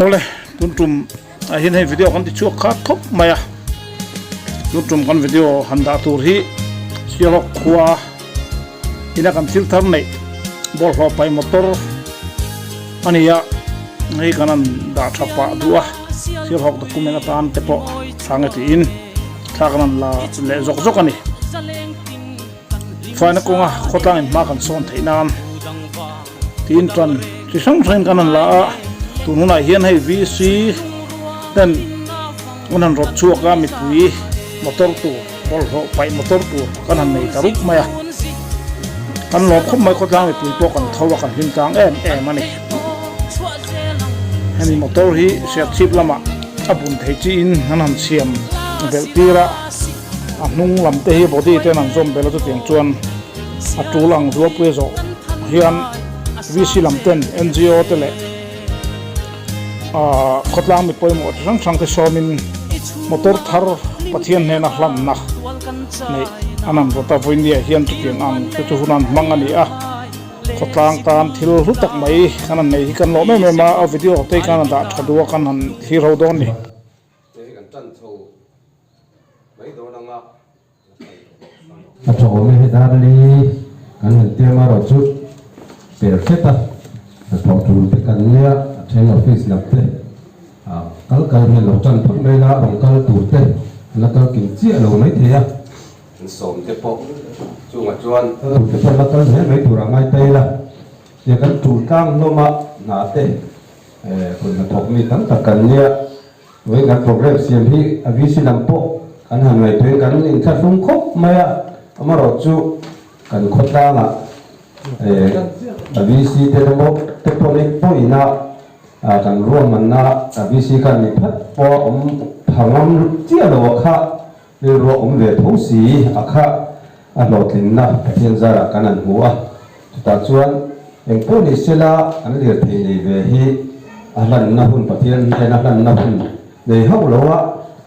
Awle tun tum ah hian hei video kan ti chhuak kha khawp mai a tun tum kan video han dah tur hi Sialhawk khua ina kan thil thar neih bawlhhlawh paih motor a ni a hei kan han dah tha pah duh a Sialhawk document atan te pawh thlang e tiin thla kan han la leh zawk zawk a ni. Faina kawnga khawtlangin hma kan sawn theih nan tiin tan chi hrang hrangin kan han la a, tun hunah hian hei VC ten an han rawt chhuak a mipui motor tur bawlhhlawh paih motor tur kan han nei ta rup mai a, kan lawm khawp mai khawtlang mipui pawh kan tho a kan hlim tlang em em a ni. Hemi motor hi Serchhip lamah a bun thei chiin an han siam belh tir a. A hnung lam te hi body ten an zawm bel a chutiang chuan a tul ang zualpui a zawh hian VC lam ten NGO te leh ahh khawtlang mi pawimawh chi hrang hrang te sawmin motor thar Pathian hnena hlanna neih an han rawt a vawinia hian chutiang ang te chu hun an hmang a ni a khawtlang tan thil hlu tak mai kan han nei hi kan lawm em em a a video te hi khan a dah tha duh a kan han thlir ho dawn a ni. A thawm hi Darli kan han tiam a rawh chu per hret a, hnathawh tur te kan nia, a then office lam te kal kal hian lo tan phawt mai la, rawn kal tur te an la kal kim chiah lo mai thei a. An sawm te pawh chungah chuan tur te pawh la kal zel mai tur a ngai ta ila, tia kan tul tlang hlawm a, hna te kut hnathawk mi tam tak kan nia. Vawiin kan program siam hi a VC lam pawh kan han ngaihtuahin kan inthlahrung khawp mai a, amaherawhchu kan khawtlangah a VC te emaw te pawhin pawhin a kan ruahmanna a VC khan mi phat pawh a awm pha ngam chiah lo a kha rilru a awm ve tho si a kha a hlawhtlinna Pathian zarah kan han hmu a, chutah chuan engpawh ni sela an lirthei nei ve hi a hlanna hun Pathian hian a hlanna hun nei hauh lo a,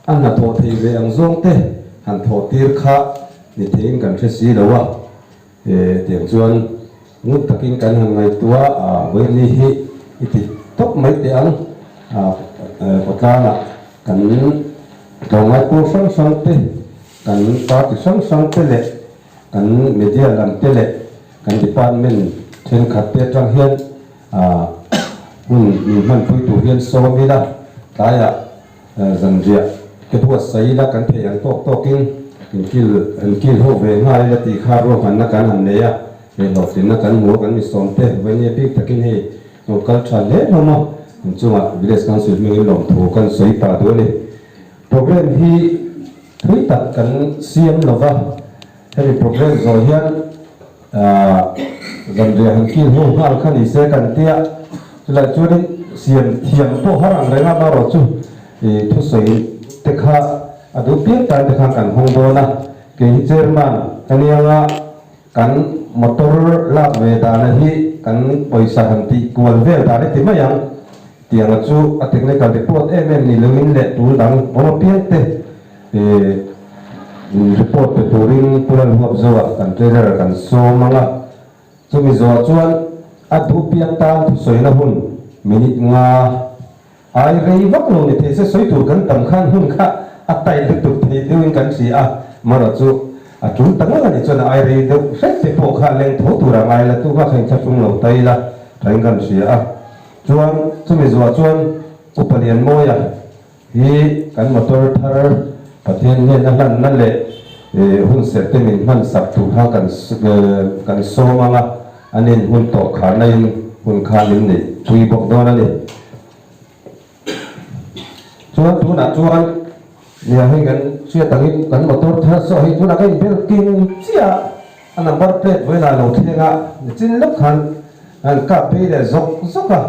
a hnathawh thei ve ang zawng te han thawh tir kha ni theiin kan hre si lo a, tiang chuan ngun takin kan han ngaihtuah a, Vawiinni hi i ti tawp mai teh ang, khawtlangah kan tlawmngai pawl hrang hrang te Kan party hrang hrang te leh kan media lam te leh kan department thenkhat te atang hian hun min hmanpui tur hian sawm ila, tlaiah zanriah te buatsaih ila kan theih ang tawk tawkin inkil inkil ho ve nghal ila tih kha ruahmanna kan han nei a, he hlawhtlinna kan hmu a kan mi sawm te vawini bik takin hei lo kal tha hle hlawm a, inchungah Village Council hmingin lawmthu kan sawi pah duh a ni. Program hi thui tak kan siam lo va, hemi program zawh hian zanriah han kil ho nghal kha ni se kan tia, chulai chuanin siam thiam pawh har ang reng a, amaherawh chu thusawi te kha a duh piang tan te khan kan hawng dawn a, kei hi chairman ka nia nga kan motor lak ve dana hi kan pawisa han tih kual vel dan i ti mai ang. Tianga chu a technical report em em ni loin leh tul dang awm apiang te report pe turin Pu Lalhuapzoa kan treasurer kan sawm ang a, chumi zawh chuan a duh piang tan thusawina hun minute nga ai rei vak lo ni thei se sawi tur kan tam khan hun kha a tight lutuk thei deuhin kan hria a, marawh chu a tul ta ngang a nih chuan a ai rei deuh hret te pawh kha leng tho tur a ngai la tu kha kha inthlahrung lo ta ila thain kan hria a. Chuan chumi zuah chuan Upa Lianmawia hi kan motor thar Pathian hnena hlanna leh hun serh te min hman sak tur kha kan kan sawm ang a, an in hun tawh kharna in hun kha min neih pui bawk dawn a ni. Chuan tunah chuan nia hei kan hriat angin kan motor thar saw hei tunah ka inbel king chiah a, a number plate vawilah lo thleng a, nichin lawk khan an kap phei leh zawk zawk a,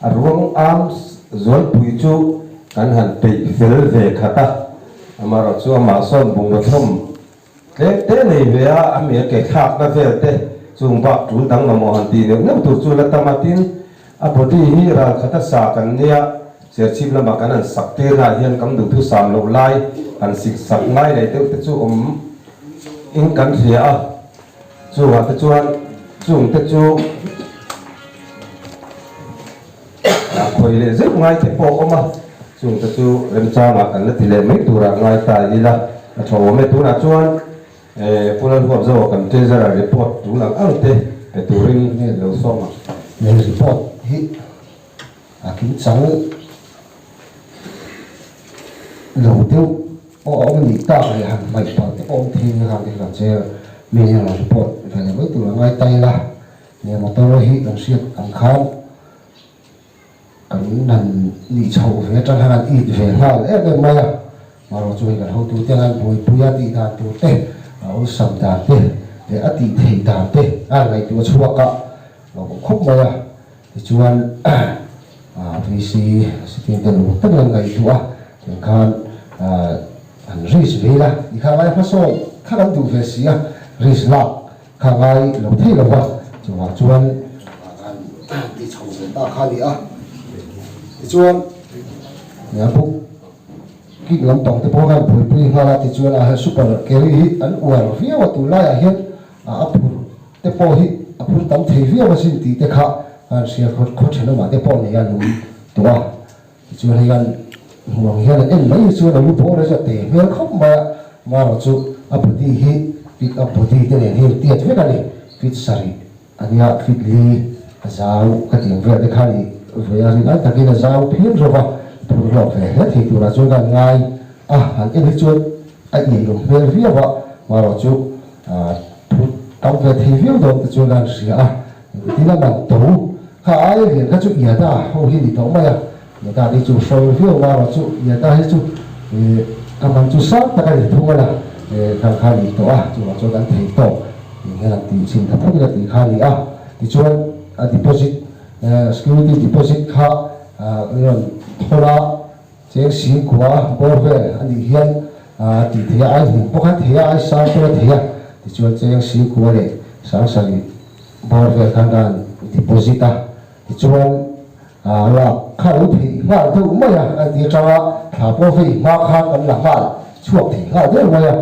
a ruang am zualpui chu kan han peih fel ve khat a, amaherawh chu amah sawn bungraw thlawm tlem te nei ve a, a mi a ke thlakna vel te chung bak tul dang mamawh han tih neuh neuh tur chu la tam a, tin A body hi ral khata sa kan nia, Serchhip lamah kan han sak tir naah hian kam duhthu sam loh lai han sik sak ngai leh deuh te chu awm in kan hria a, chungah te chuan chung te chu Khawih leh zeuh ngai te pawh awm a, chung te chu remchangah kan la ti leh mai turah ngai ta ila a tha awm e. Tunah chuan Pu Lalhuapzoa kan Treasurer report tul ang ang te pe turin lo sawm ang. He report hi a kimchang lo deuh pawh a awm nih tak leh han hmaih palh te pawh awm thei nia khan kan che mi hian report ve leh mai tur a ngai ta ila, he motor hi kan hriat ang khan Kan han nih chhoh ve atang hian an it ve nghal em em mai a, marawh chu hei kan hotute hian buaipui a tih dan tur te, a awlsam dan te leh a tih theih dan te a han ngaihtuah chhuak a, a awm khawp mai a. Tichuan VC sitting te lung takin an ngaihtuah a, tiang khan an risk ve ila, ti kha ngai hmasawn kha kan duh ve si a, risk lak Kha ngai lo thei lo va, chuvang chuan an ti chho ve ta kha a ni a. Tichuan, book king lampang te pawh khan buaipui nghal a, tichuan a super carry hi an uar viau a, tunlaiah hian a phur te pawh hi a phur tam thei viau asin tih te kha an hria khaw thenawmah te pawh nei a lum tawh a. Tichuan hei an hmuh ang hian an en mai hi chuan a lu bawr a zia te hmel khawp mai a, marawh chu a body hi pick up body te nen hian tiat vek a ni, fit sarih a nia, fit li a zau ka tih ang vel te kha ni ve a, rin ai takin a zau phian rawh a, phur hlawk ve hle thei turah chuan ka han ngai a, han en hi chuan a iaiawm hmel viau a, marawh chu phur tam ve thei viau dawn te chuan ka han hria a. Tin a man to kha aia lian kha chu Iada ho hi ni tawh mai a, Iada te chu hrawl viau marawh chu Iada hi chu a man chu sang tak a ni thung a la, khang kha a ni tawh a, chuvang chuan kan thei tawh tih hian an tih chhin ta phawt ila tih kha a ni a. Tichuan a deposit security deposit kha an rawn thawl a, cheng singkua bawr vel a nih hian tih theih a, ai hmun pawh khan thei a, ai sang pawh a thei a, tichuan cheng singkua leh sangsarih Bawr vel khan ka han deposit a, tichuan lak kha lo theih nghal deuh mai a, a ti atanga thla pawh vei hma khan kan la nghal chhuak thei nghal deuh mai a,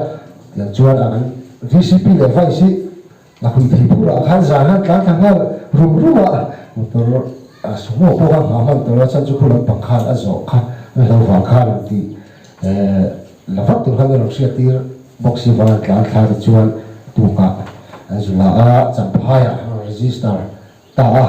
tiang chuan a kan VCP leh Vice hi a hui thei phurah khan zan han tlan thla nghal rum rum a, motor sumo pawh kha nghah hman tawh lo a chhan chu khu lampang khan a zawh kha a hlo vang khan an tih la vat tur khan a rawn hriat tir. Boxi van tlan thla te chuan tukah an zu la a, Champhaiah an rawn register ta a,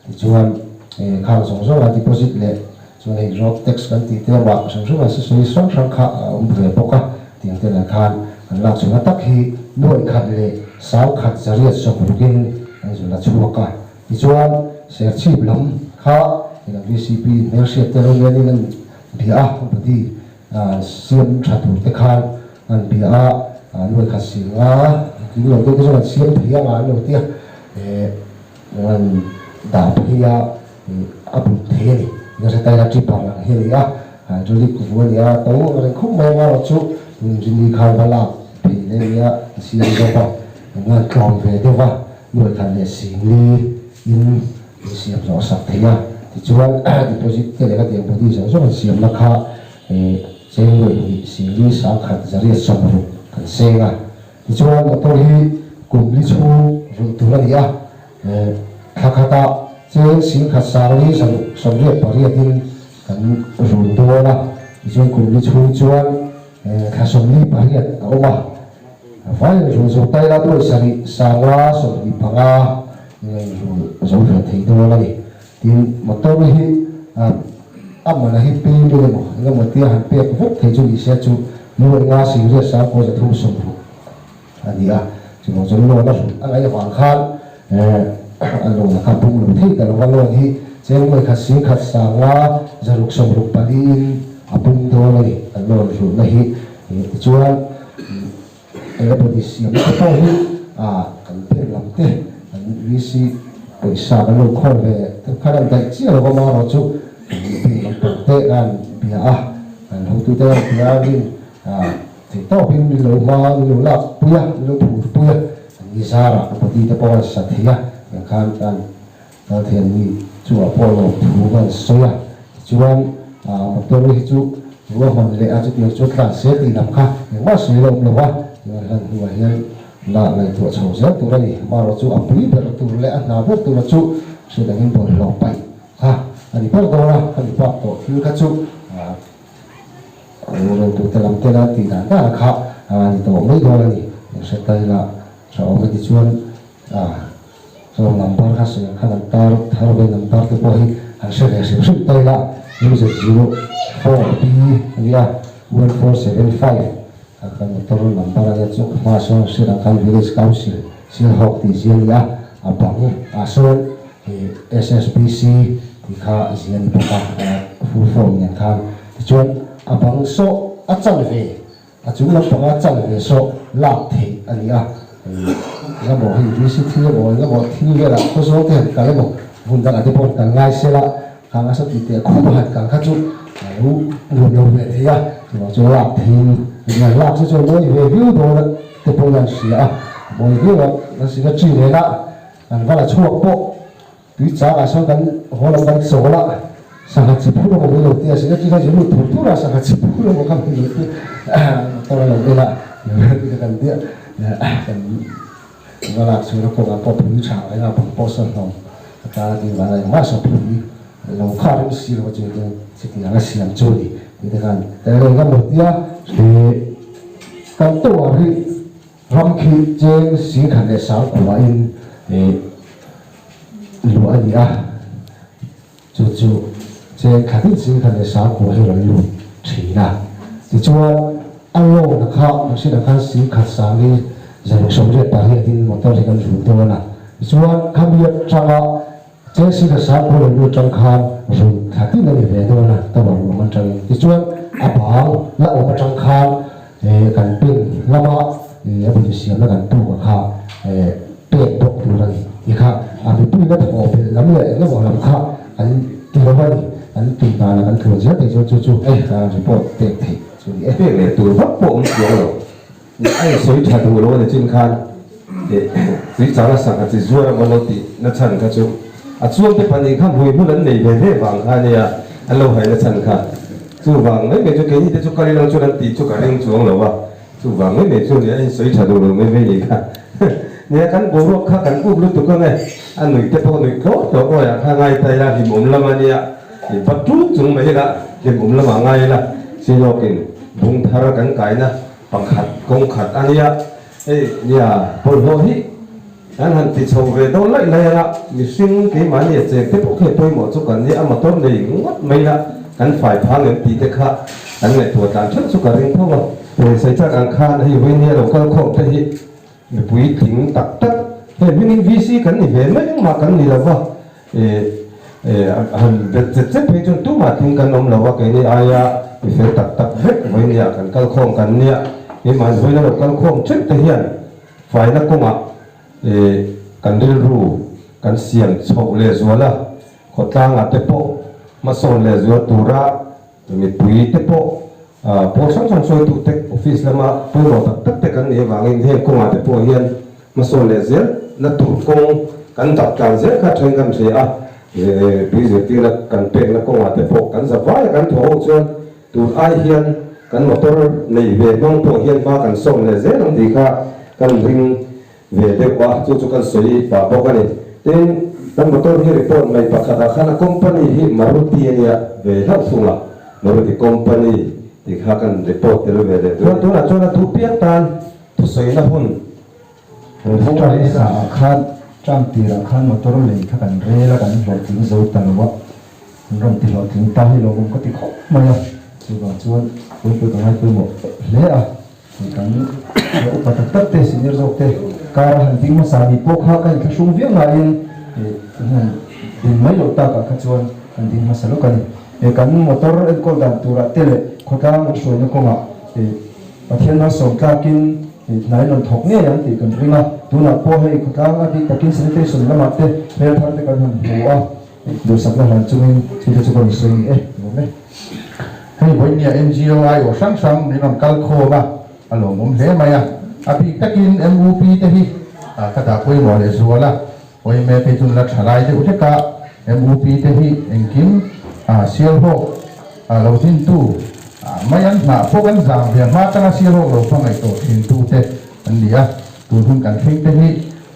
tichuan khang zawng zawng a deposit leh chuan hei road tax kan tih te amah hrim hrim an sawi hrang hrang kha a awm ve bawk a, tiang te nen khan an lak chhunga tak hi nuaih khat leh 10,000 rukin an zu la chhuak a, tichuan Serchhip lam kha eng VCP hmelhriat te lo lianin an bia a, body siam tha tur te khan An bia a, an rawn khat si nga, tling lo deuh te chuan an siam thei anga an lo ti a, eh an dah phei a, eh a bul thei a ni. Nasa taia tipper ang hi a ni a, hydraulic vu a ni a, to ang reng khawp mai anga erawh chu tun rini khan va lak phei leh a ni a, a siam zawk a, eng an tlawm ve deuh va, nuai khat leh singli in an siam zawh sak thei a, tichuan deposit te leh ka tiang body zawng zawng an siamna kha He cheng nuaih hnih singli 10,000 60 kan seng a, tichuan motor hi kum li chhung rulh tur a ni a, thla khatah cheng 10,000 sangli 6 88 in kan rul dawn a, tichuan kum li chhung chuan thla 48 a awm a, vai rul zo taila nuaih 7 sanga 25 in a inrul zo ve thei dawn a ni. Tin, motor hi a man hi payment emaw eng emaw tia han pek vek thei chu ni se chu nuaih nga singriat sangkaw 360 a ni a. Chuvang chuan loan a hrut a ngaih avang khan a loan a kha pung lo thei ta lova loan hi cheng nuaih khat 10,000 sanga 664 in a pung dawn a ni a loan hrutna hi. Tichuan. Everybody siam te pawh hi kan ber lam te kan VC pawisa kan lo khawl ve te khan an daih chiah lo va marawh chu kan ber lampang te khan bia a kan hotu te khan bia a rin theih tawp in min lo hma min lo lak pui a min lo phur pui a an ni zar ah body te pawh an sa thei a tiang khan kan kal thei an ni chungah pawh lawmthu kan sawi a tichuan motor hi chu Ruahman leh a chutiang chu tlan se tih lam kha engmah sawi la awm lo va, tichuan hlan hnuah hian la ngaihtuah chho zel tur a ni. Amaherawh chu a pui ber tur leh a hna ber tura chu hriat angin bawlhhlawh paih kha a ni ber dawn a, khami bak tawh thil kha chu roreltute lam tena tih dan dan kha a ni tawh mai dawn a ni. Hre ta ila tha awm e tichuan Saw number kha sawi ang khan an tar thar ve number te pawh hi han hre ve hrim hrim ta ila UZ04B a nia 1475 kha kan motor number a nia chu hma sawn hriat ang khan Village Council Sialhawk tih zia a ni a a bang ah sawn ih SSBC tih kha zia a ni bawk a full form nen khan tichuan a bang saw a chanve A chung lampanga chan ve saw lak theih a ni a, engemaw hei VC thil emaw engemaw thil velah khawzawl te han kal emaw hmun dangah te pawh han kal ngai sela khang a sawti teh khup a han kal kha chu a lo nuam lo ve thei a, chuvang chuan lak theiin a ni a, lak chu chuan mawi ve viau dawn a te pawhin an hria a, mawi viau a, kan secretary nena kan va la chhuak pawh. Tui changah sawn kan haw lam kan chawl a, sangha chi phur emaw min lo ti a, secretary khan lut thur thur a, sangha chi phur emaw kha min lo ti a, motor a lo en a, ti kha kan diah kan va lak chhuah na kawngah pawh phui tha reng a, bang pawh sawn hlawm a tana ding vang a engmah saw phui lo kha rem si lo a chu chuan chutiang a siam chu a ni tih te khan tel reng a maw tia kan tower hi Ram khi cheng singkhat leh sangkhuain luah a ni a, chu chu cheng khatin singkhat leh sangkhua hi rawn lut thin a. Tichuan a loan a kha kan hriat ang khan singkhat sangli zaruk 88in motor hi kan lut dawn a. Tichuan khami atanga cheng singkhat sangkhua rawn lut atang khan run khatin a ni ve dawn a, tower awm atangin. Tichuan a bang la awm atang khan Kan pen lama a bul siamna kan tuk a kha pek bawk tur a ni tih kha a mipuina thawh belh lam leh eng emaw lam kha an ti lo a ni. An tum dana kan tluan zel thei chuan chu chu report pek theih chu ni e. Pek leh tur vak pawh awm chuang lo. A insawi tha duh lo a ni chin khan Tuichang a sangha chi zuar emaw lo tih na chhan kha chu a chuangte pahnih kha hmui hmun an nei ve ve vang kha a nia an lo haina chhan kha. Chuvang mai mai chu keini te chu kal ilang chuan an tih chu ka ring chuang lo a, chuvang mai mai chu nia a insawi tha duh lo mai mai ni kha. Nia kan boruak kha kan up lutuk ang e, a nuih te pawh nuih tlawk tlawk awi ah kha ngai ta ila hlimawm lam a nia, i va tul chung mai ila hlimawm lamah ngai ila Silawkin bung thar kan kaina pakhat kawng khat a nia, hei nia bawlhhlawh hi Kan han ti chho ve dawn laih laih anga mihring keimahni a cheng te pawh khi pawimawh chu kan nia, a motor nei ngawt mai la kan fai phang em tih te kha kan ngaihtuah tlan theuh chu ka ring tho a. Sawi chak ang khan hei Vawinia lo kal khawm te hi mipui tling tak tak hei hmingin VC kan ni ve mai engmah kan ni lova han bet chet chet phei chuan tumah tling kan awm lova keini aia mi fel tak tak vek Vawinia kan kal khawm kan nia, keimahni Vawinia lo kal khawm theuh te hian Faina kawngah kan rilru kan siam chhoh lehzual a, khawtlangah te pawh hmasawn lehzual tura mipui te pawh pawl hrang hrang hruaitu te office lama pawimawh tak tak te kan nih avangin heng kawngah te pawh hian hmasawn lehzel na tur kawng kan dap tlan zel kha then kan hria a, tui zirtirna kan pekna kawngah te pawh kan za vaia kan thaw ho chuan Tun ai hian kan motor nei ve hmang pawh hian hma kan sawm leh zel ang tih kha kan ring ve deuh a, chu chu kan sawi pah bawk a ni. Tin, kan motor hi report mai pakhatah khan a company hi Maruti a nia ve hlauh thung a, Maruti company tih kha kan report tel ve leh tur. Tunah chuan a duh piang tan thusawina hun Hawai saah khan tang tirah khan motor lei kha kan rel a, kan hlawhtling zo ta lo a, an rawn ti hlawhtling ta hi lawmawm ka ti khawp mai a, chuvang chuan puipui ka ngai pawimawh hle a, kan upa tak tak te senior zawk te kar a han ding hmasa ni pawh kha ka inthlahrung viau nain kan han din mai loh takah kha chuan kan ding hmasa lawk a ni. Kan motor enkawl dan turah te leh khawtlang an hruaina kawngah Pathian malsawm tlakin hnai rawn thawk ngei ang tih kan ring a, tunah pawh hei khawtlang a bik takin sanitation lamah te hmel thar te kan han hmu a, duhsakna hlan chungin thil te chu ka rawn sawi ni e, nuam e. Hei vawinia NGO aiawh hrang hrang min rawn kal khawm a, a lawmawm hle mai a, a bik takin MUP te hi ka dah pawimawh leh zual a, Awime phei chu nula tha lai deuh hlek a, MUP te hi engkim Sialhawk lo dintu mai an hnah pawh kan zam ve hma atanga Sialhawk lo hmangaih tawh thin tu te an ni a, tun hun kan thleng te hi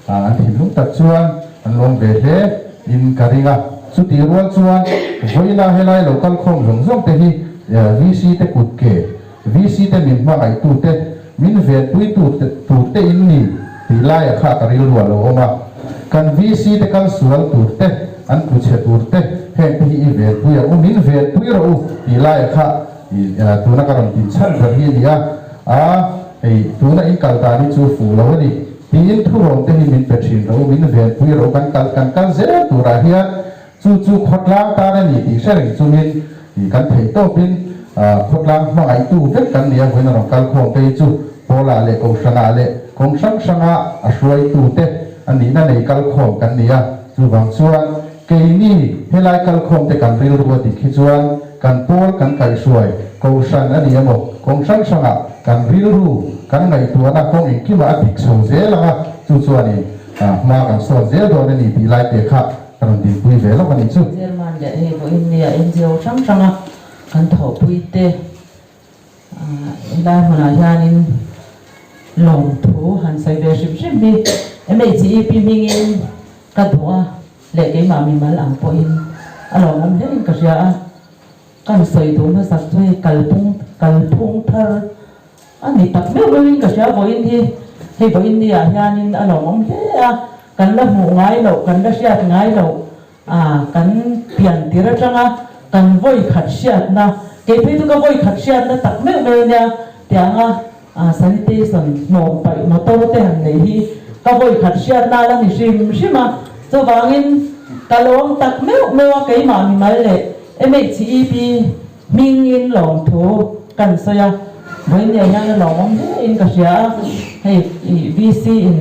an thinlung tak chuan an lawm ve hle in ka ring a. Chutih rual chuan vawiina helai lo kal khawm zawng zawng te hi VC te kut ke, VC te min hmangaihtu te, min venpui tu tur te in ni tih laia kha ka rilru a lo awm a. Kan VC te kal sual tur te, an tlu chhe tur te, heng te hi i venpui ang u, min venpui rawh u tih laia kha tuna ka rawn tih chhan ber hi a ni a. A, hei tuna in kal dan hi chu fuh lo a ni. Tiin thurawn te hi min pe thin rawh u, min venpui rawh u, kan kal kan kal zel turah hian chu chu khawtlang tan a ni tih hre reng chungin kan theih tawpin khawtlang hmangaihtu vek kan ni a, vawiin a rawn kal khawm te hi chu Pawlah leh Kohhranah leh kawng hrang hranga a hruaitu te a nihna nei kal khawm kan ni a, chuvang chuan keini helai kal khawm te kan rilru a dik hi chuan Kan pawl kan kaihhruai Kohhran a ni emaw, kawng hrang hrangah kan rilru kan ngaihtuahna kawng engkimah a dik chho zel ang a, chu chuanin hma kan sawn zel dawn a ni tih lai te kha ka rawn dinpui ve lawk a nih chu. Chairman leh hei vawiin nia NGO hrang hranga kan thawhpui te helai hmunah hianin lawmthu han sawi ve hrim hrim hi MHEP hmingin ka duh a. Leh keimah mimal ang pawhin a lawmawm hlein ka hria a, kan sawi duh hmasak chu hei kalphung kalphung thar a ni tak meuh meuhin ka hria vawiin hi, hei vawiin ni ah hianin a lawmawm hle a, kan la hmuh ngai loh kan la hriat ngai loh ah kan pian tir atanga kan vawi khat hriatna kei phei chu ka vawi khat hriatna tak meuh meuh nia tianga Sanitation hnawm paih motor te han neih hi ka vawi khat hriatna la ni hrim hrim a, chuvangin ka lawm tak meuh meuh a keimah mimal leh MHEP hmingin lawmthu kan sawi a, vawinia hian a lawmawm hle in ka hria a, hei VC in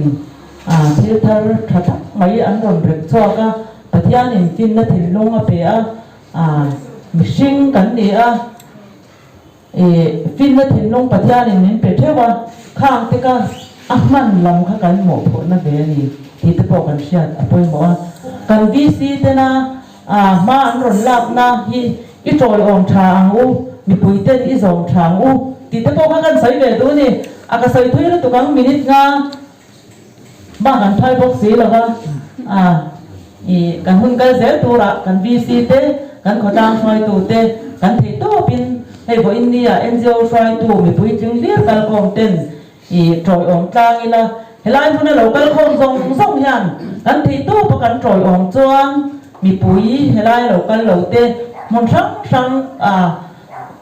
thil thar tha tak mai an rawn rek chhuak a, Pathianin finna thinlung a pe a, mihring kan ni a. I finna thinlung Pathianin min pe theuh a, khang te ka a hman lam kha kan mawhphurhna ve a ni tih te pawh kan hriat a pawimawh a. Kan VC tena hma an rawn lakna hi i tawiawm tha ang u, mipui ten i zawm tha ang u tih te pawh kha kan sawi ve duh a ni. A ka sawi thui lutuk ang minute nga bak an phal bawk si lo va, i kan hun kal zel turah kan VC te, kan khawtlang hruaitu te kan theih tawpin hei vawiin nia NGO hruaitu mipui tling hlir kalkhawm ten i tawiawm tlang ila, helai hmuna lo kalkhawm zawng zawng hian kan theih tawpa kan tawiawm chuan mipui helai lo kal lo te hmun hrang hrang a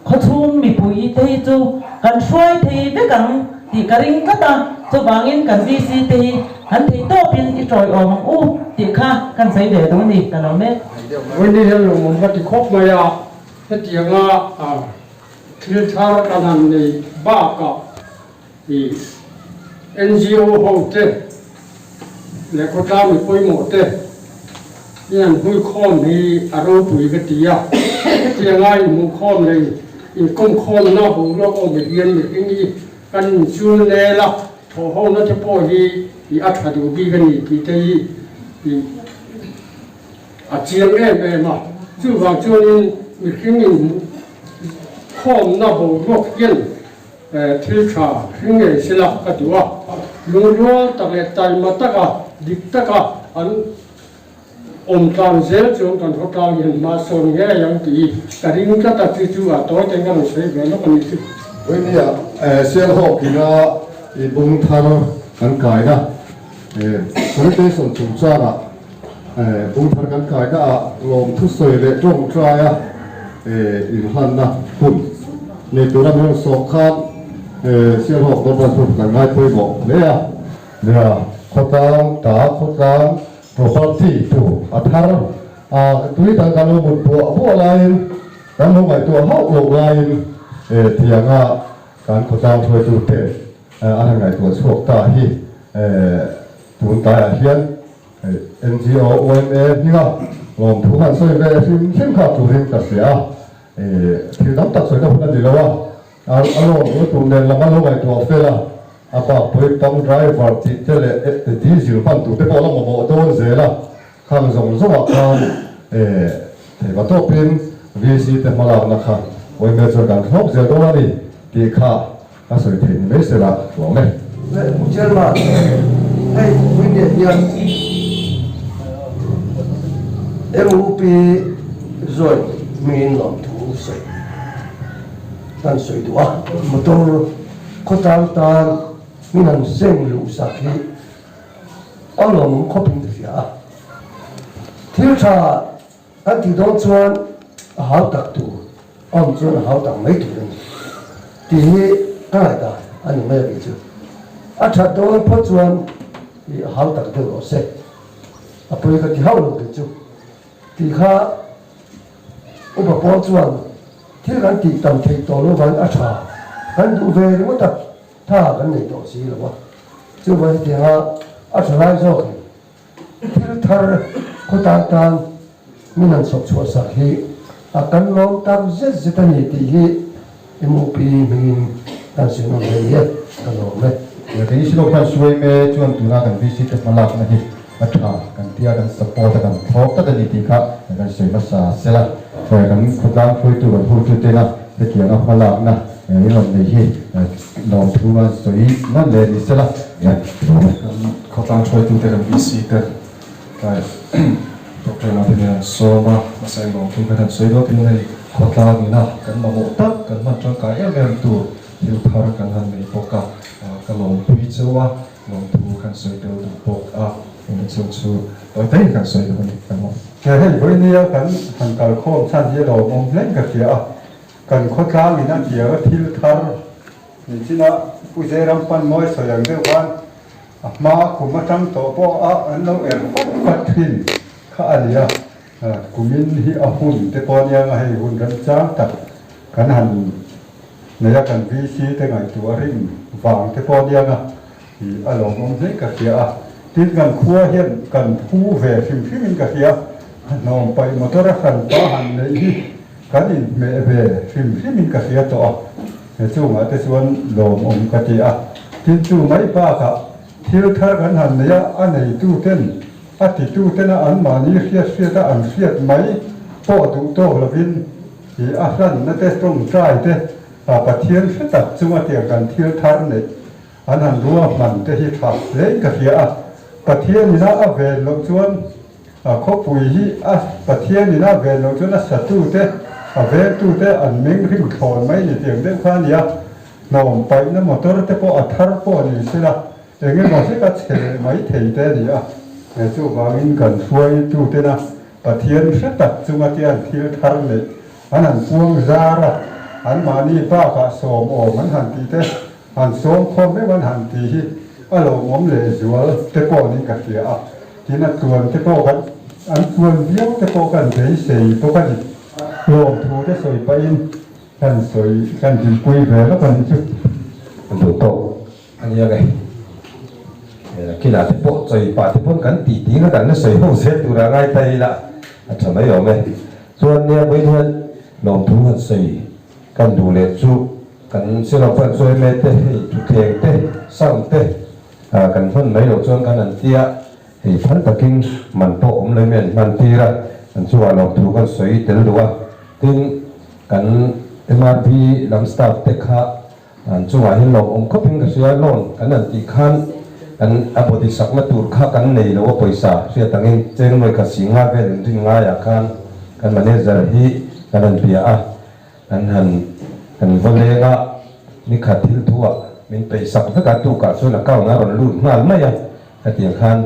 Khawchhung mipui te hi chu kan hruai thei vek ang tih ka ring tlat a, chuvangin kan VC te hi kan thei tawpin i tawiawm ang u tih kha kan sawi ve duh ni ka lo mek. Vawiin hian lawmawm ka ti khawp mai a, hetianga thil thar kan han nei bakah i NGO ho te leh khawtlang mi pawimawh te in an hmuikhawm hi a ropui ka ti a, hetianga inhmuhkhawm leh inkawmkhawmna boruak awm hian mihring hi kan inchul nel a, thawhhona te pawh hi i a tha duh bik a ni tih te hi i a chiang em em a, chuvang chuanin mihring inhmuhkhawmna boruak hian Thil tha hring ngei sela ka duh a, lungrual tak leh taima taka dik taka an awm tlang zel chuan kan khawtlang hian hma sawn ngei ang tih ka ring tlat a, chu chu a tawi ten ka rawn sawi ve lawk a nih chu. Vawinia Sialhawk ina i bung thar kan kaina sanitation chungchangah bung thar kan kaina ah lawmthusawi leh tawngtaia inhlanna hun nei tura min rawn sawm khan Sialhawk Normal Group kan ngai pawimawh hle a. Nia, khawtlang ta khawtlang property tu a thar a, tui dang kan lo mut buah buah laiin kan lo ngaihtuah hauh loh laiin tianga kan khawtlang hruaitute an han ngaihtuah chhuak ta hi tun tlaiah hian NGO YMA hminga lawmthu han sawi ve hrim hrim kha turin ka hria a, thil tam tak sawina hun a ni lo a, a lawm lutuk nen lam a lo ngaihtuah fel a, a bak pawhin pump driver tih te leh diesel hman tur te pawh a la mamawh dawn zel a, khang zawng zawngah khan theiva tawpin VC te hmalakna kha YMA chuan kan thlawp zel dawn a ni tih kha Ka sawi theih ni mai sela hlawm e. Pu Chairman, hei Windia hian. MUP joint hmingin lawmthu sawi kan sawi duh a. Motor khawtlang tan min han seng luh sak hi a lawmawm khawpin ka hria a. Thil tha kan tih dawn chuan a hau tak tur a awm chuan a hau tak mai tur a ni tih hi ka ngaihdan a ni mai a kei chu. A that dawn phawt chuan i a hau tak deuh rawh se. A pawi ka ti hauh lo kei chu tih kha upa pawl chuan thil kan tih tam theih tawh lo vangin a tha kan duh ve ringawt a, tha kan nei tawh si lo a. Chuvang hetianga a tha lai zawkin Thil thar khawtang tan min han chhawp chhuah sak hi a kan lawm tak zet zet a ni tih hi MOP hmingin kan sawi nawm ve ni e, ka lawm e. Kei Silawk hian Suaime chuan tuna kan VC te hmalakna hi a tha kan tia kan support a kan thlawp tak a ni tih kha kan sawi hmasa sela. Kan khawtlang hruaitu kan hotu tena hetianga hmalakna in rawn nei hi lawmthu a sawi nawn leh ni sela. Kan khawtlang hruaitute kan VC te tlai Doctor Lam hian an sawm a, hmasa in lawmthu khan han sawi dawt in hei khawtlang ina kan mamawh tak kan hman tangkai em em tur thil thar kan han nei bawk a, ka lawmpui cheu a, lawmthu khan sawi tel duh bawk a, eng chu chu tawi takin kan sawi duh a ni kan lawm. Hei vawinia kan han kalkhawm chhan hi a lawmawm hlein ka hria a, Kan khawtlangin a tiang a thil thar ni chin a, Pu Zeram pan mawi sawi ang deuh khan a hma kum atang tawh pawh a an lo er fat fat thin kha a ni a, kumin hi a hun te pawh ania nga hei hun remchang tak kan han nei a, kan VC te ngaihtuah rin vang te pawh ania nga ih a lawmawm hle ka hria a, tin kan khua hian kan phu ve hrim hrimin ka hria, hnawm paih motor a hran pa han neih hi. Kan inhmeh ve hrim hrimin ka hria tawh a, he chungah te chuan lawmawm ka ti a. Tin chu mai bakah thil thar kan han nei a, a neituten, a titutena anmahni hriat hriata an hriat mai pawh duh tawk lovin i a hlanna te, tawngtai te, Pathian hre tak chunga tiang kan thil thar neih an han ruahman te hi tha hlein ka hria a. Pathianina a ven loh chuan A khawpui hi a Pathianin a ven loh chuan a satute, a vengtute an meng rim thlawn mai ni tiang deuh kha a ni a. Hnawm paihna motor te pawh a thar pawh ni sela eng emaw hlek a chhe leh mai thei te a ni a. Chuvangin kan hruaitutena Pathian hre tak chunga tian thil thar neih an han puang zar a, anmahni bakah sawm awm an han tih te, han sawm khawm meuh an han tih hi a lawmawm lehzual te pawh niin ka hria a. Tin a tluan te pawh kan an tluan viau te pawh kan beisei bawk a ni. Lawmthu te sawi pahin kan sawi kan dinpui ve lawk a nih chu. Kan duh tawk a nia nge. Kinah te pawh chawi pah te pawn kan tih tih kha kan la sawi ho zel tur a ngai ta ila a tha mai awm e. Chuan nia vawiin hian lawmthu han sawi kan duh leh chu kan Silawm fan sawi mek te hei thutthleng te sound te Kan hman mai loh chuan kan han tia, hei phal takin man pawh awm lo in an hman tir a, an chungah lawmthu kan sawi tel duh a. Tin, kan MRB lam staff te kha an chungah hian lawmawm khawpin ka hria, loan kan han tih khan kan a body sakna tur kha kan nei lo a pawisa hriat angin cheng nuai khat si nga vel in rin ngaiah khan kan manager hi kan han bia a. Kan han kan va leng a, nikhat thil thu ah min peih sak vek a, tukah chuan account a rawn lut nghal mai a, hetiang khan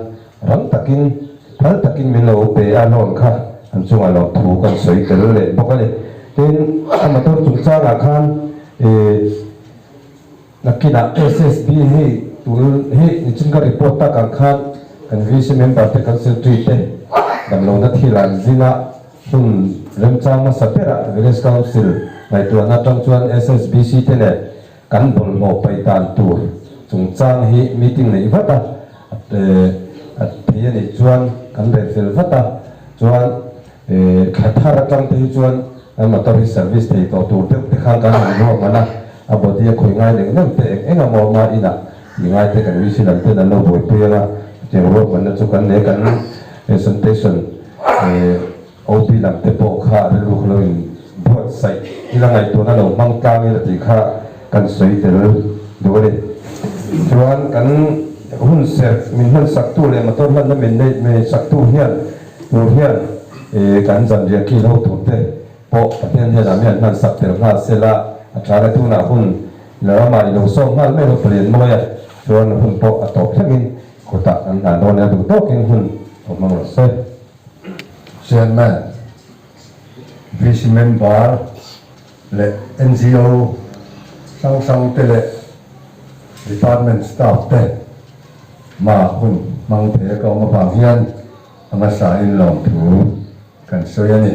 rang takin phal takin min lo pe a loan kha an chungah lo thu kan sawi tel leh bawk a ni. Tin, a motor chungchangah khan ih nakinah SSB hi tun hi nichin ka report tak ang khan kan VC member te kan secretary te damlohna thil an zin a, Hun remchang hmasa berah Village Council ngaihtuahna atang chuan SSBC te leh kan bawlhhlawh paih dan tur chungchang hi meeting neih vat a, a thei a nih chuan kan rel fel vat a, chuan thla thar atang te hi chuan kan motor hi service thei tawh tur deuh te khan kan han ruahman a, a body a khawih ngai leng leng te eng eng a maw awm a inah tih ngai te kan VC lam ten an lo buaipui ang a, chutiang ruahmanna chu kan nei a kan presentation OP lam te pawh kha rilru kha lo in buatsaih ila ngaihtuahna lo hmang tlang ila tih kha kan sawi tel duh a ni. Chuan kan hun serh min hman saktu leh motor hlanna min neih mai saktu hian tur hian. Kan zanriah kil ho tur te pawh Pathian hnenah mi an hman sak tel nghal sela a tha le tunah hun la ramah i lo sawm nghal mai lo Palian mawi a, chuan hun pawh a tawp thlengin kutah kan hlan dawn nia duh tawkin hun lo hmang rawh se. Chairman, VC member leh NGO hrang hrang te leh department staff te ma hun hmang thei a ka awm avang hian A hmasain lawmthu kan sawi a ni.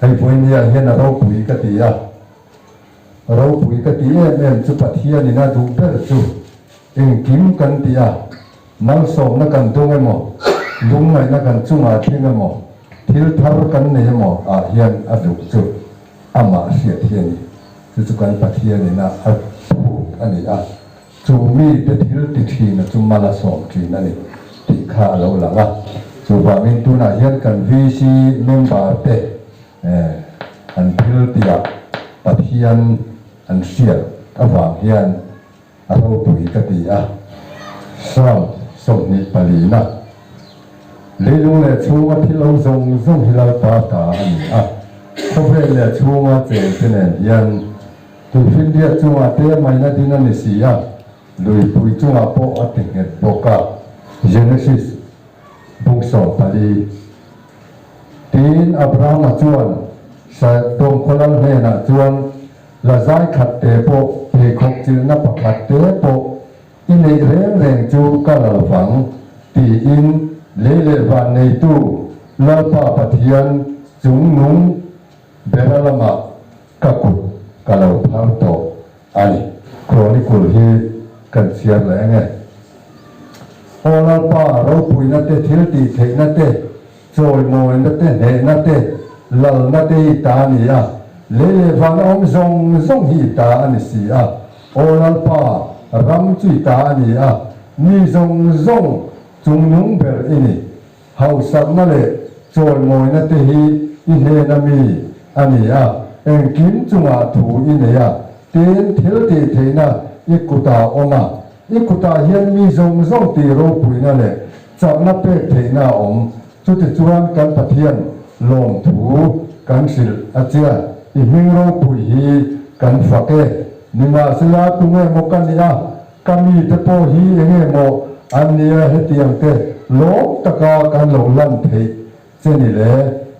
Hei vawinia hian a ropui ka ti a, ropui ka ti em em chu Pathianin a duh ber chu engkim kan ti a, malsawmna kan dawng emaw, lungngaihna kan chungah thleng emaw, thil thar kan nei emaw ah hian a duh chu amah hriat hi a ni. Chu chu kan Pathianin a phut a ni a. Chu mite thil ti thina chu mal a sawm thin a ni tih kha a lo lang a. Chuvangin tunah hian kan VC member te an thil tihah Pathian an hriat avang hian a ropui ka ti a. Psalm 24na, Leilung leh chhunga thil awm zawng zawng hi Lalpa ta a ni a, khawvel leh chhunga chengte nen hian Tuifinriat chungah te maina din a ni si a, luipui chungah pawh a ti nghet bawk a. Genesis bung 14. Tiin Abrahama chuan Sodom khaw lal hnenah chuan, La zai khat te pawh, pheikhawk chilhna pakhat te pawh i neih reng reng chu ka la lovang, tiin lei leh van neitu Lalpa Pathian chungnung bera lamah Ka kut ka lo phar tawh a ni. Chronicle hi kan chhiar leh eng e? Aw Lalpa, ropuina te, thil tih theihna te, chawimawina te, hnehna te, lalna te i ta a ni a, lei leh van awm zawng zawng hi i ta a ni si a. Aw Lalpa, ram chu i ta a ni a, mi zawng zawng chungnung ber i ni. Hausakna leh chawimawina te hi i hnena mi a ni a, engkim chungah thu i nei a, tin thil tih theihna i kutah a awm a, i kutah hian mi zawng zawng tih ropuina leh chakna pek theihna a awm. Chutichuan kan Pathian lawmthu kan hrilh a chia, i hming ropui hi kan fak e. Nimahsela tunge maw ka nih a? Ka mite pawh hi eng nge maw an nia hetiang te lawm taka kan lo lan theih che ni le?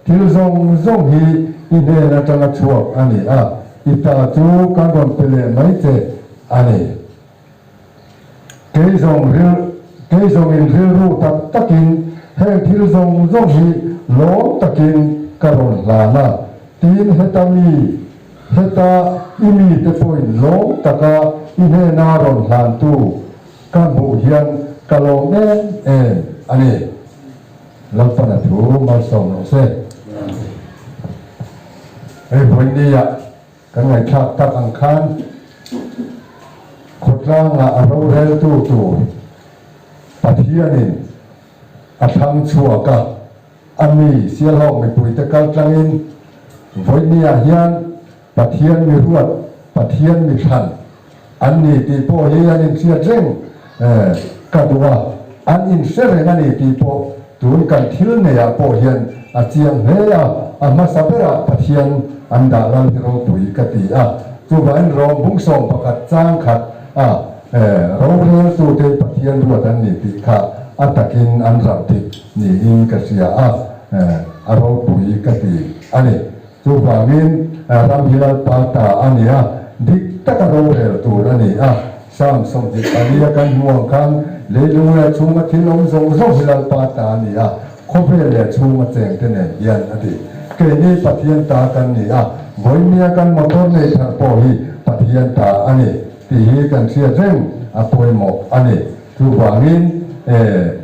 Thil zawng zawng hi i hnen atanga chhuak a ni a, i ta chu kan rawn pe leh mai che a ni. Kei zawng ril kei zawngin rilru tak takin heng thil zawng zawng hi lawm takin ka rawn hlan a, tiin heta mi Heta i mite pawhin lawm taka i hnena rawn hlantu ka hmuh hian ka lawm em em a ni. Lalpana thu malsawm rawh se. Hei vawinia kan ngaihthlak tak ang khan khawtlangah a roreltu tur Pathianin a thlang chhuak a. A mi Sialhawk mipuite kal tlangin vawinia hian Pathian mi ruat, Pathian mi thlan an ni tih pawh hi an inhriat reng ka duh a, an inhre reng a ni tih pawh tun kan thil neiah pawh hian a chiang hle a, a hmasa berah Pathian an dah lal hi ropui ka ti a, chuvangin Rom bung 11 chang khat a roreltute Pathian ruat an ni tih kha a takin an rauh dik. Niin ka hria a, a ropui ka ti a ni. Chuvangin ram hi Lalpa ta a ni a, dik taka rorel tur a ni a. Psalm 24 a kan hmuh ang khan leilung leh chhunga thil awm zawng zawng hi Lalpa ta a ni a, khawvel leh chhunga chengte nen hian a ti. Keini Pathian ta kan ni a, vawimia kan motor nei thar pawh hi Pathian ta a ni tih hi kan hriat reng a pawimawh a ni. Chuvangin eh.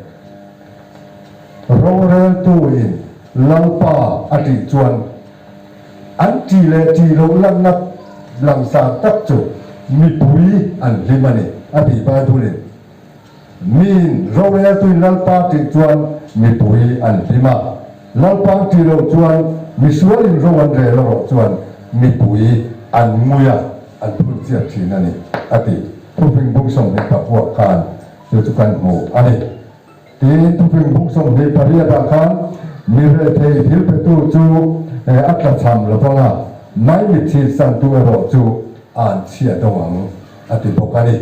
Roreltuin Lalpa a tih chuan an tih leh tih loh lanna langsar tak chu mipui an hlim a ni, a ti Bible-in. Miin roreltuin Lalpa tih chuan mipui an hlim a, Lalpa an tih loh chuan misualin ro an rel erawh chuan mipui an ngui a, an phunchiat thin a ni, a ti. Thufing bung 29 khan chu chu kan hmu a ni. Tin, thufing bung 28 ah khan Mi rethei thil petu chu a tlachham lo vang a, maimit chhinsantu erawh chu a an chhia dawng ang, a ti bawk a ni.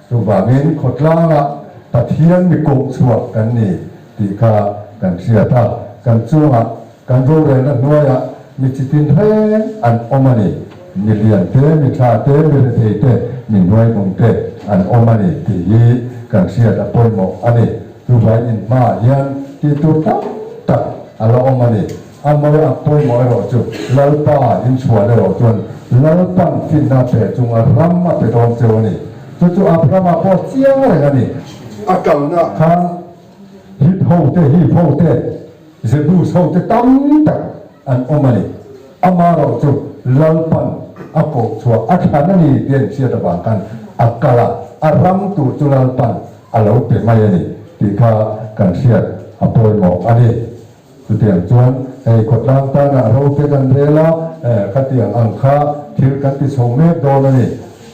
Chuvangin khawtlangah Pathian mi koh chhuak kan ni tih kha kan hriat a, kan chungah kan rorelna hnuaiah mi chi tin reng an awm a ni, mi lian te, mi tha te, mi rethei te, mi hnuaihnung te an awm a ni tih hi kan hriat a pawimawh a ni. Chuvangin inhmaah hian tih tur tam tak a la awm a ni. A mawi a pawimawh erawh chu Lalpa inchhuan erawh chuan Lalpan finna pe chunga ram a pe dawn cheu a ni. Chu chu Abrahama pawh chiang reng a ni. A kalna khan Hit ho te, Hiv ho te, Jebus ho te tam tak an awm a ni. Amaherawh chu Lalpan a koh chhuah a thlan a ni tih a inhriat avang khan a kal a, a ram tur chu Lalpan a lo pe mai a ni tih kha kan hriat a pawimawh a ni. Chutiang chuan hei khawtlang tanah ro te kan rel a, khatiang ang kha thil kan ti chho mek dawn a ni.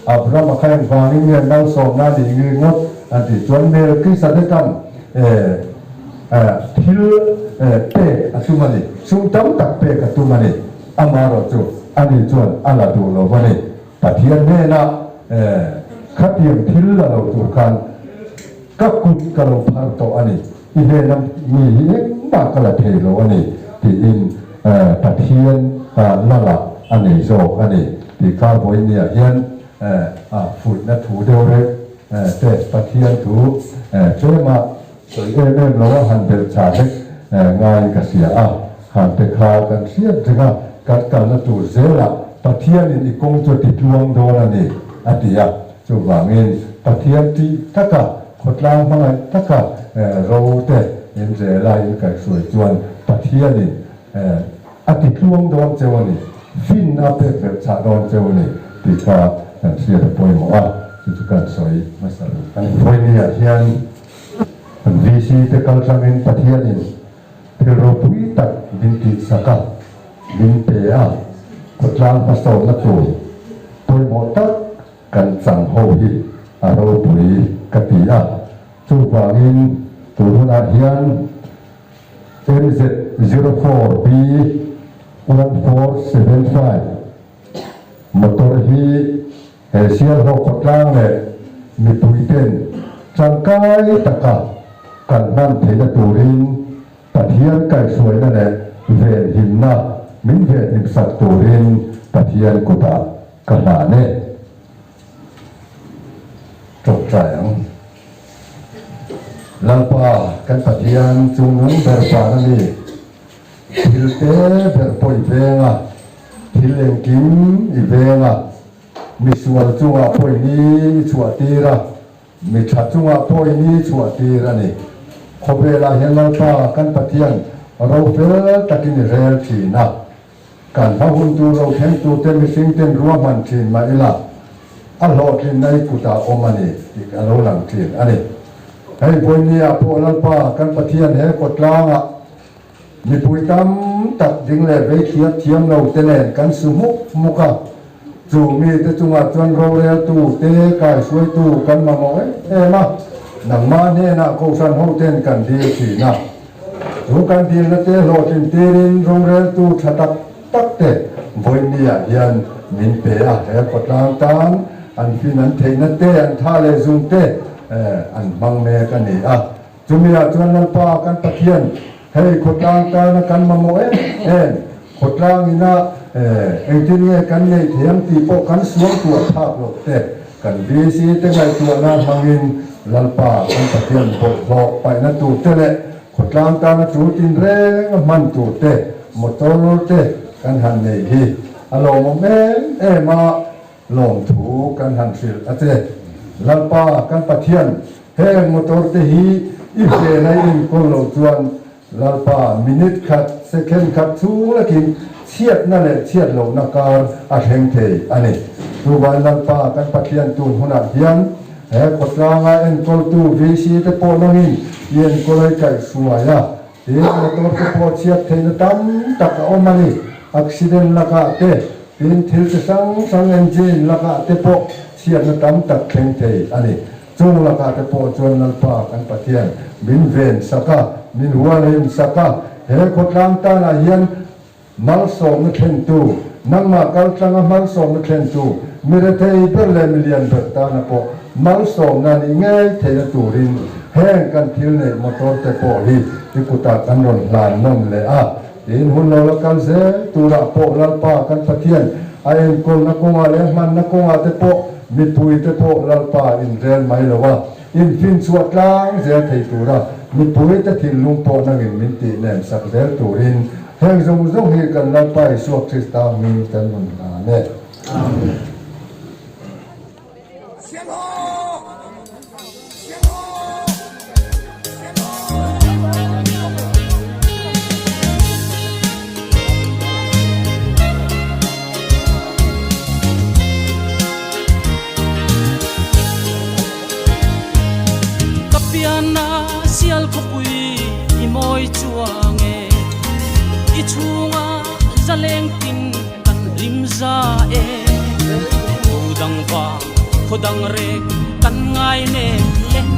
Abraham-a kha engvangin nge malsawmna a nih ngei ngawt an tih chuan Melkisadekan thil pek a tum a ni, sum tam tak pek a tum a ni. Amaherawhchu ani chuan a la duh lo va ni. Pathian hnenah khatiang thil la lo tur khan Ka kut ka lo phar tawh a ni, i hnena mi hi engmah ka la thei lo a ni, tiin Pathian lala a nei zawk a ni tih kha vawinia hian a fuihna thu deuh reuh te Pathian thu tlema sawi em em lo a han belh chah hlek ngai ka hria a, khan te kha kan hriat reng a, kan kalna tur zelah Pathianin i kawng chu a ti tluang dawn a ni, a ti a. Chuvangin Pathian tih taka khawtlang hmangaih taka ro te in rel a in kaihhruai chuan Pathianin a ti tluang dawn cheu a ni, fin a pek belh chah dawn cheu a ni tih kha kan hriat a pawimawh a, chu chu kan sawi hmasa duh a ni. Vawinia hian kan VC te kaltlangin Pathianin thil ropui tak min tihsak a, min pe a, khawtlang hmasawmna tur pawimawh tak Kan chang ho hi a ropui ka ti a, chuvangin tun hunah hian MZ 04 B 1475 motor hi he Sialhawk khawtlang leh mipuiten tangkai taka kan hman theihna turin Pathian kaihhruaina leh venhimna min venhimsak turin Pathian kutah Ka hlan e. Tawngtai ang. Lalpa kan Pathian chungnung ber van a mi, thil te ber pawh i veng a, thil engkim i veng a, misual chungah pawh i ni i chhuah tir a, mi tha chungah pawh i ni chhuah tir a ni. Khawvelah hian Lalpa kan Pathian ro fel takin i rel thin a. Kan hma hun tur lo thleng turte mihringten ruahman thin mah ila, a hlawhtlinna i kutah awm a ni tih a lo lang thin a ni. Hei vawinia pawh Lalpa kan Pathian he kawtlangah mipui tam tak ding leh vei thliar thiam lo te nen kan su hmuk hmuk a, chu mite chungah chuan roreltu te kaihruaitu kan mamawh em em a, nangmah hnenah Kohhran hoten kan dil thin a. Chu kan dilna te hlawhtlin tirin roreltu tha tak tak te vawinia hian min pe a, he khawtlang tan an fin an theihna te, an tha leh zung te an hmang mek a ni a. Chumiah chuan Lalpa kan Pathian hei khawtlang tana kan mamawh em em, khawtlang ina engtin nge kan neih thei ang tih pawh kan sual tuah thlak loh te, kan VC te ngaihtuahna hmangin Lalpa kan Pathian bawlhhlawh paihna tur te leh khawtlang tana tul tinreng a hman tur te, motor te kan han nei hi a lawmawm em em a, lawmthu kan han hrilh a che. Lalpa kan Pathian heng motor te hi i hnena i enkawl loh chuan Lalpa, minute khat, second khat chhung lekin chhiatna leh chhiat lohna kar a thleng thei a ni. Chuvan Lalpa kan Pathian tun hunah hian he khawtlanga enkawltu VC te pawh nangin i enkawl a i kaihhruai a, tin motor te pawh chhiat theihna tam tak a awm a ni. Accident lakah te, tin thil chi hrang hrang engine lakah te pawh chhiatna tam tak thleng thei a ni. Chung lakah te pawh chuan Lalpa kan Pathian min ven sak a, min hualhim sak a, He khawtlang tanah hian malsawmna thlentu, nangmah kaltlanga malsawmna thlentu, mi rethei ber leh mi lian ber tana pawh malsawmna nih ngei theihna turin heng kan thil neih motor te pawh hi i kutah kan rawn hlan nawm leh a. Tin, hun lo la kal zel turah pawh Lalpa kan Pathian a enkawlna kawngah leh a hmanna kawngah te pawh mipui te pawh Lalpa inrel mai lo a, infinchhuah tlang zel thei tura mipui te thinlung pawh nangin min tih nem sak zel turin heng zawng zawng hi kan Lalpa Isua Krista hming kan rawn hlan e. Amen. Ka pianna sial khawpui i mawi chuang e, i chhunga zaleng tin kan hlim za e. Thu dang vang khaw dang rek kan ngai nem le.